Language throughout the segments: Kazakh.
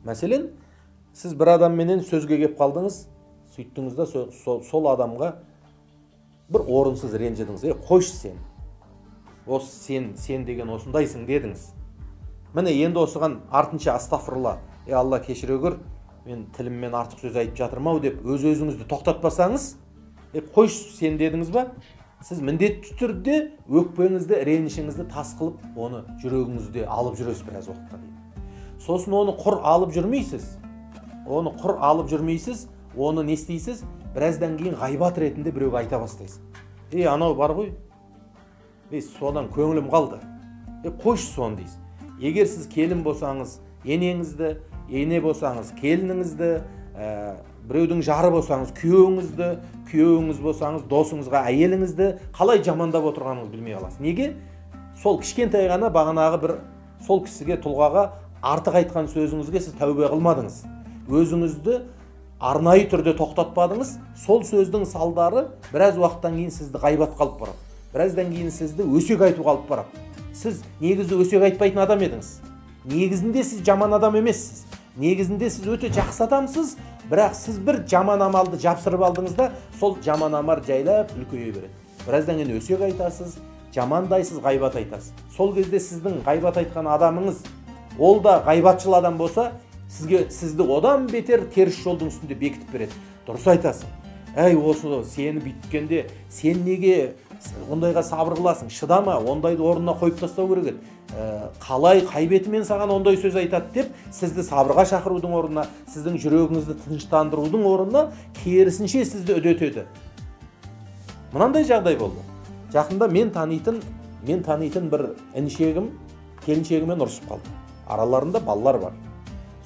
Мәселен, сіз бір адамменен сөзге кеп қалдыңыз, сөйттіңіз да сол адамға бір орынсыз ренжідіңіз. Қойшы сен, осы сен деген осындайсың дедіңіз. Міне енді осыған артынша астафырла, Алла кешіре көр, мен тіліммен артық сөз айтып жатырмын ау деп өз-өзіңізді тоқтатпасаңыз, қойшы сен дедіңіз ба, сіз міндетті түрде өкпеңізді, ренішіңізді тас қылып, оны жүрегіңізде алып жүресіз біраз уақытқа дейін. Сосын оны құр алып жүрмейсіз. Оны құр алып жүрмейсіз, оны не істейсіз? Біраздан кейін ғайбат ретінде біреуге айта бастайсыз. Анау бар ғой, содан көңілім қалды. Қойшы соны дейсіз. Егер сіз келін болсаңыз, енеңізді, ене болсаңыз, келініңізді, біреудің жары болсаңыз, күйеуіңізді, күйеуіңіз болсаңыз, досыңызға әйеліңізді қалай жамандап отырғаныңызды білмей қаласыз. Неге? Сол кішкентай ғана бағанағы бір сол кісіге, тұлғаға артық айтқан сөзіңізге сіз тәубе қылмадыңыз. Өзіңізді арнайы түрде тоқтатпадыңыз. Сол сөздің салдары біраз уақыттан кейін сізді ғайбатқа алып барады. Біраздан кейін сізді өсек айтуға алып барады. Сіз негізі өсек айтпайтын адам едіңіз. Негізінде сіз жаман адам емессіз. Негізінде сіз өте жақсы адамсыз, бірақ сіз бір жаман амалды жапсырып алдыңыз да, сол жаман амал жайлап үлкейе береді. Біраздан кейін өсек айтасыз, жамандайсыз, ғайбат айтасыз. Сол кезде сіздің ғайбат айтқан адамыңыз, ол да ғайбатшыл адам болса, сізді одан бетер теріс жолдың үстінде бекітіп береді. Дұрыс айтасың. Әй, осы сені бүйткенде, сен неге ондайға сабыр қыласың, шыдама, ондайды орнына қойып тастау керек еді. Қалай, қай бетімен саған ондай сөз айтады деп, сізді сабырға шақырудың орнына, сіздің жүрегіңізді тыныштандырудың орнына, керісінше сізді үдетеді. Мынандай жағдай болды. Жақында мен танитын бір інішегім келіншегімен ұрысып қалды. Араларында балалар бар.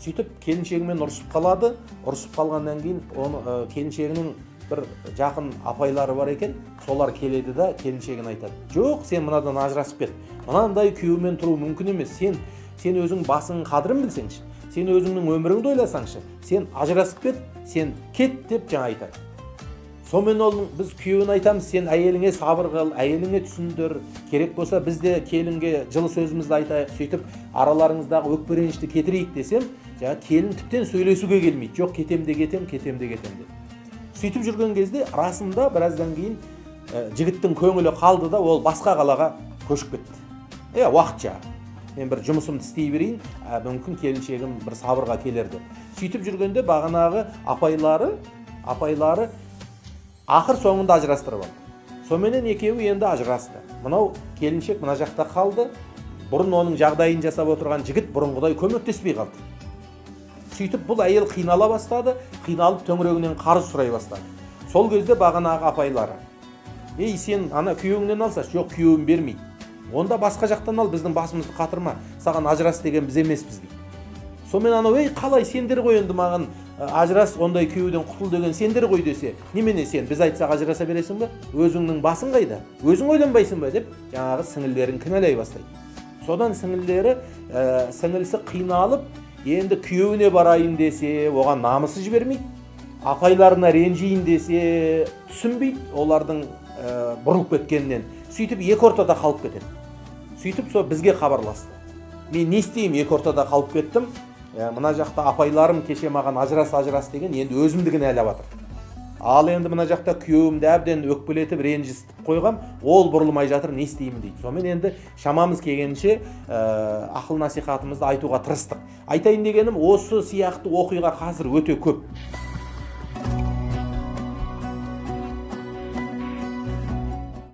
Сөйтіп келіншегімен ұрысып қалады. Ұрысып қалғаннан кейін оны келіншегінің бір жақын апайлары бар екен, солар келеді да келіншегін айтады. Жоқ, сен мынадан ажырасып кет. Мынандай күйеумен тұру мүмкін емес. Сен өзің басыңның қадірін білсеңші. Сен өзіңнің өміріңді ойласаңшы. Сен ажырасып кет, сен кет деп жаңа айтады. Сонымен оның біз күйеуін айтамыз, сен әйеліңе сабыр қыл, әйеліңе түсіндір. Керек болса біз де келінге жылы сөзімізді айтайық, сөйтіп араларыңыздағы өкпе ренішті кетірейік десем, жаңа келін тіптен сөйлесуге келмейді. Жоқ, кетем де кетем, кетем де кетем деп. Сөйтіп жүрген кезде расында біраздан кейін жігіттің көңілі қалды да, ол басқа қалаға көшіп кетті. Уақытша. Мен бір жұмысымды істей берейін, мүмкін келіншегім бір сабырға келер деп. Сөйтіп жүргенде бағанағы апайлары ақыр соңында ажырастырып алды. Соменен екеуі енді ажырасты. Мынау келіншек мына жақта қалды. Бұрын оның жағдайын жасап отырған жігіт бұрынғыдай көмектеспей қалды. Сөйтіп бұл әйел қинала бастады, қиналып төңірегінен қарыз сұрай бастады. Сол кезде бағанағы апайлары: "Ей, сен ана күйеуіңнен алсашы." "Жоқ, күйеуім бермейді." "Онда басқа жақтан ал, біздің басымызды қатырма. Саған ажырас деген біз емеспіз" дейді. Сонымен анау: "Ей, қалай сендер ғой енді маған ажырас, ондай күйеуден құтыл деген сендер ғой" десе, "Немене сен біз айтсақ ажыраса бересің бе? Өзіңнің басың қайда? Өзің ойланбайсың ба?" деп жаңағы сіңілдерін кінәлай бастайды. Содан сіңілісі қиналып, енді күйеуіне барайын десе, оған намысы жібермейді. Апайларына ренжейін десе, түсінбейді олардың бұрылып кеткенінен. Сөйтіп екі ортада қалып кетеді. Сөйтіп сол бізге хабарласты. Мен не істеймін, екі ортада қалып кеттім. Мына жақта апайларым кеше маған ажырас, ажырас деген, енді өзімді кінәлап жатыр. Ал енді мына жақта күйеуімді әбден өкпелетіп, ренжітіп қойғам, ол бұрылмай жатыр, не істеймін дейді. Сонымен енді шамамыз келгенше ақыл насихатымызды айтуға тырыстық. Айтайын дегенім, осы сияқты оқиға қазір өте көп.